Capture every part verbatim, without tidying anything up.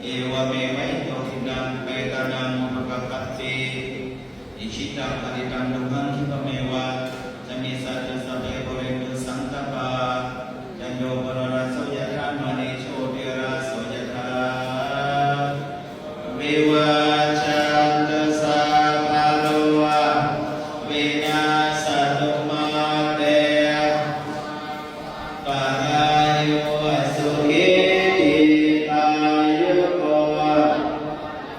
Evameva ito dinnaṃ petānaṃ upakappati. Icchitaṃ patthitaṃ tumhaṃ khippameva samijjhatu, sabbe pūrentu saṅkappā cando paṇṇaraso yathā, maṇi jotiraso yathā. Vivajjantu sabbarogo vinassantu mā te. Parāyo sukhī dīghāyuko bhava.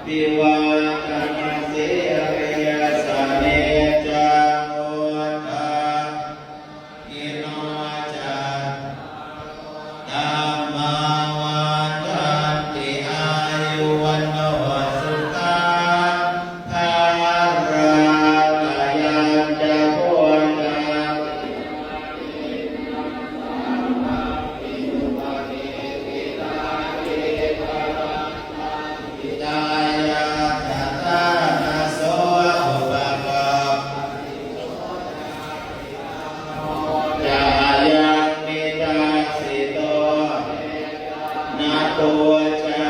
Abhivādanasīlissa niccaṃ vuḍḍhāpacāyino cattāro dhammā vaḍḍhanti āyu vaṇṇo sukhaṃ balaṃ. Ayañca buddhā